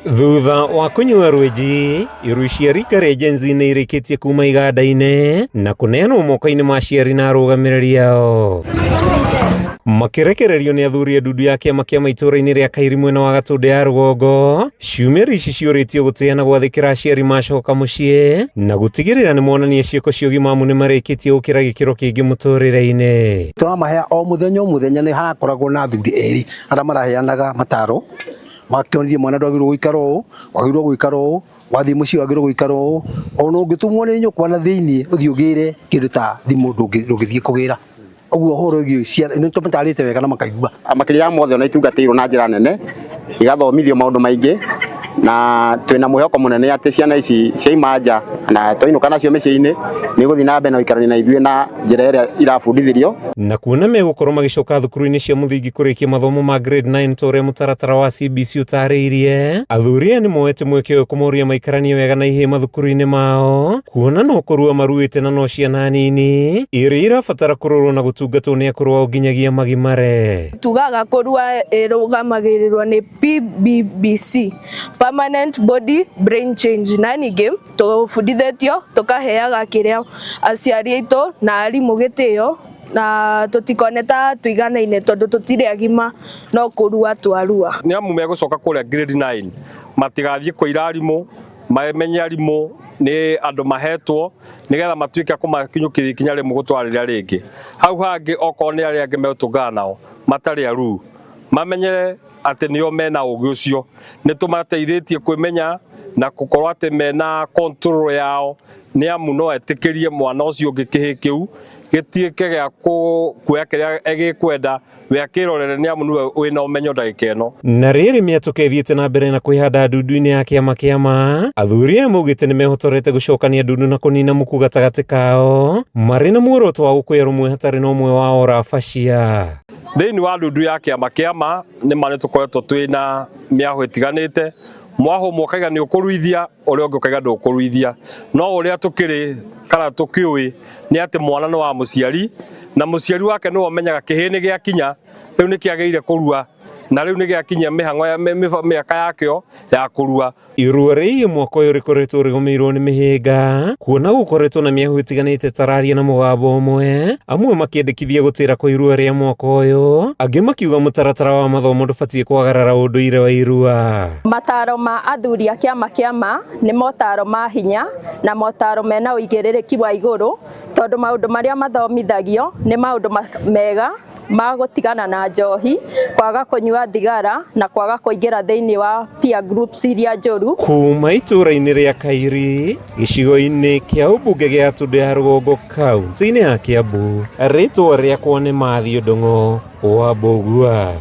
Thutha wa kũnyua rwĩnji, iru cia rika rĩa Gen Z nĩ irĩkĩtie kuma iganda-inĩ na kũneanwo moko-inĩ ma aciari na arũgamĩrĩri ao. Makĩrekererio nĩ athuri a ndundu ya kĩama kĩa maitũra-inĩ rĩa Kairi mwena wa Gatũndũ ya rũgongo, ciumia ici ciũrĩtio gũtĩa na gwathĩkĩra aciari macoka mũciĩ na gũtigĩrĩra nĩ monania ciĩko cia ũgima amu nĩ marĩkĩtie gũkĩra gĩkĩro kĩngĩ mũtũrĩre-inĩ. Tũramahea o mũthenya o mũthenya nĩ harakoragwo na athuri erĩ arĩa maraheanaga mataro makĩonirie mwana ndwagĩrĩirwo gũikara ũũ, wagĩrĩirwo gũikara ũũ, wathiĩ mũciĩ wagĩrĩirwo gũikara ũũ, ona ũngĩtũmwo nĩ nyũkwa na thĩiniĩ ũthiĩ ũgĩre kĩndũ ta thimũ ndũngĩthiĩ kũgĩra. Ũguo ũhoro wĩgiĩ ciana nĩ tũmatarĩte wega na makaigua. Makĩria ya mothe ona itungatĩirwo na njĩra nene, igathomithio maũndũ maingĩ na twĩna mwĩhoko mũnene atĩ ciana ici ciaima nja na twainũka nacio mĩciĩ-inĩ nĩ igũthiĩ na mbere na gũikarania na ithuĩ na njĩra ĩrĩa irabundithĩrio. Na kuona megũkorwo magĩcoka thukuru-inĩ cia mũthingi kũrĩkia mathomo ma grade 9 ta ũrĩa mũtaratara wa CBC ũtarĩirie, athuri aya nĩ moete mweke ũyũ kũmoria maikaranie wega na ihĩĩ mathukuru-inĩ mao, kuona no kũrua maruĩte na no ciana nini iria irabatara kũrorwo na gũtungatwo nĩ akũrũ ao nginyagia magimare. Tugaga kũrua ĩrũgamagĩrĩrwo nĩ PBBC, Permanent Body Brain Change, na ningĩ tũbundithĩtio tũkaheaga kĩrĩa aciari aitũ na arimũ gĩtĩo na tũtikone ta tũiganaine tondũ tũtirĩ agima no kũrua twarua. Nĩ amu megũcoka kũrĩa grade 9 matigathiĩ kũira arimũ, mamenye arimũ nĩ andũ mahetwo nĩgetha matuĩke a kũmakinyũkĩria ikinya rĩmwe gũtwara rĩrĩa rĩngĩ. Hau hangĩ okorwo nĩ arĩa angĩ megũtũngana nao matarĩ aruu mamenye atĩ nĩo mena ũgĩ ũcio. Nĩ tũmateithĩtie kwĩmenya na gũkorwo atĩ mena control yao nĩ amu no etĩkĩrie mwana ũcio ũngĩ kĩhĩ kĩu gĩtuĩke gĩa kuoya kĩrĩa gĩkwenda we akĩrorere nĩ amu nĩwe wĩna ũmenyo ndagĩka ĩno. Na rĩrĩ mĩatũka ĩthiĩte na mbere na kwĩhanda ndundu-inĩ ya kĩama kĩama, athuri aya maugĩte nĩ mehotorete gũcokania ndundu na kũnina muku gatagatĩ kao marĩ na muoroto wa gũkũya rũmwe hatarĩ na ũmwe wao ũrabacia. Thĩinĩ wa ndundu ya kĩama kĩama nĩ ma nĩ tũkoretwo twĩ na mĩahũ ĩtiganĩte, mwahũ ũmwe ũkaiga nĩ ũkũruithia ũrĩa ũngĩ ũkaiga ndũkũruithia, no ũrĩa tũkĩrĩ kana tũkĩũĩ nĩ atĩ mwana nĩ wa mũciari na mũciari wake nĩwe ũmenyaga kĩhĩ nĩ gĩakinya rĩu nĩ kĩagĩrĩire kũrua na rĩu nĩ gĩakinyia mĩhang'o ya mĩaka yakĩo ya kũrua. Irua rĩiĩ mwaka ũyũ rĩkoretwo rĩgũmĩirwo nĩ mĩhĩnga kuona gũkoretwo na mĩahũ ĩtiganĩte tararia na mũgambo ũmwe, amwe makĩendekithia gũtĩra kwa irua rĩa mwaka ũyũ, angĩ makiuga mũtaratara wa mathomo ndũbatiĩ kwagarara ũndũire wa irua. Mataro ma athuri a kĩama kĩa ma nĩ motaro ma hinya na motaro mena ũigĩrĩrĩki wa igũrũ tondũ maũndũ marĩa mathomithagio nĩ maũndũ mega ma gũtigana na njohi, kwaga kũnyua thigara na kwaga kũingĩra thĩinĩ wa peer groups iria njũru. Kuma itũũra-inĩ rĩa Kairi, gĩcigo-inĩ kĩa ũmbunge gĩa Gatũndũ ya Rũgongo kaunti-inĩ ya Kiambu, rĩtwa rĩakwa nĩ Matthew Ndung'u wa Mbũgua.